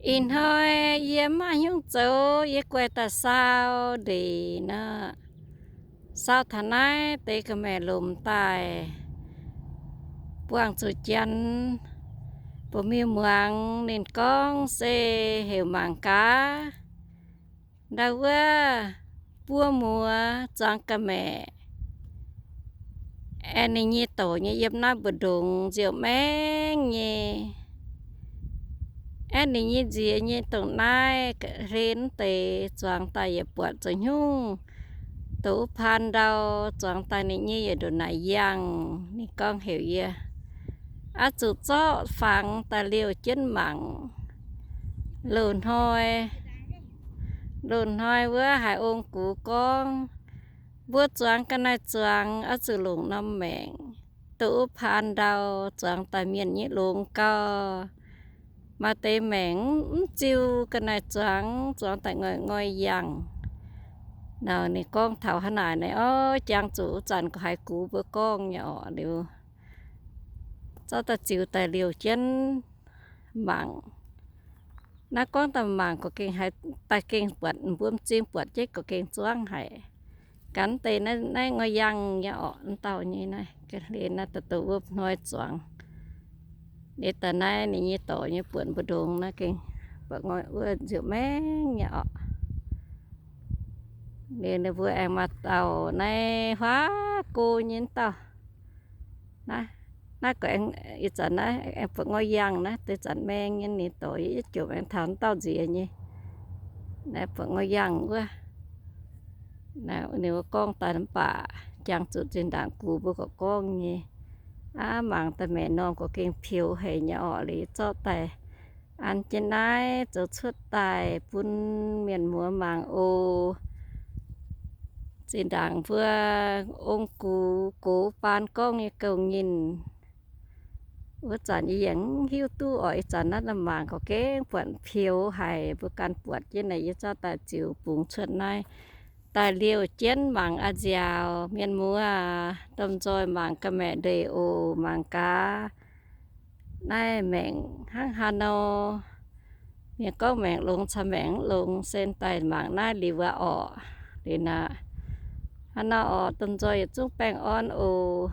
Ih hnoi yie mv maaih hnyouv zoux, yie guaix daaih sau ndeic nor, sau taux naaiv deix ga'maeqc lomc daaih buangh zuqc janx, mbuox miuc muangx. Ninh gorngv se heuc mangc gaax, ndau wuov buo muoz zuangx ga'maeqc, aengx ninh nyei dorc nyei yiem naaiv mbu'ndongx nziouv maengv nyei. Aengx ninh nyei nziex nyei dongh naaiv hlen deix zuangx daaih yietc buatc zoux hnyungv, douz paan ndau zuangx daaih ninh nyei yietc nduqc naaic yangh. Ninh gorngv heuc yie, aav zuqc zorqv fangx daaih liouh jienv mangc. Loz-hnoi, loz-hnoi wuov haiz ong gux gorngv, mbuo zuangx ga'naaiv zuangx aav zuqc longc norm maengc, douz paan ndau zuangx daaih mienh nyei longx gau. Maaih deix maengc mv ziux ga'naaiv zuangx, zuangx daaih ngoi ngoi yangh. Nor ninh gorngv taux hnangv naaic, naaiv oix jangx zuqc wuov zanc haiz gux mbuo gorngv nyei orqc. Liuz zorqv daaih ziux daaih liouh jienv mangc. Naaiv gorngv daaih mangc gorqv gengh haiz daaih gengh buatc, mbuo m'zing buatc jienv gorqv gengh zuangv haic. Ganh deix naaiv ngoi yangh nyei orqc, m'dauh nyei naaiv ga'hlen naaiv daaih douz wuov hnoi zuangx. Liuz daaih naaiv ninh nyei dorc nyei buonc mbu'ndongx naaiv gengh buatc ngoi wuov nziouv maengv nyei orqc. Liuz ninh mbuo aengx maaih dauh naaiv huaav go nyei m'dauh. Naaiv, naaiv gorqv aengx ih zanc naaiv aengx buatc ngoi yangh naaiv, deix zanc maeng nyei ninh dorc yietv jomc aengx taux m'dauh nziex nyei. Naaiv buatc ngoi yangh wuov. Naaiv ninh mbuo gorngv daaih mv baac jangx zuqc zinh ndaangc gux mbuo gorqv gorngv nyei. Aav, mangc daaih maeqc normh gorqv gengh peux haic nyei orqc. Liuz zorqv daaih an jienv naaiv zoux cuotv daaih bun mienh muoz mangc oc. Zinh ndaangc mbuo ong gux gox baan gorngv nyei gouv nyinh. Wuov zanc yie yaac mv hiuv duqv orqc. Ih zanc naaiv mangc gorqv gengh buatc peux haic, mbuo ganh buatc jienv naaic yie zorqv daaih ziux bungx cuotv naaiv daaih liouh jienv mangc a'nziaauc. Mienh muoz, domh nzoih mangc ga'maeqc ndeic oc. Mangc gaax naaiv maengc hnangv haaix nor. Mienh gorngv maengc longx caux maengc mv longx, sen daaih mangc naaiv liuz wuov orqc. Liuz naaiv, haaix nor orqc, domh nzoih yietc zungv baengh orn oc.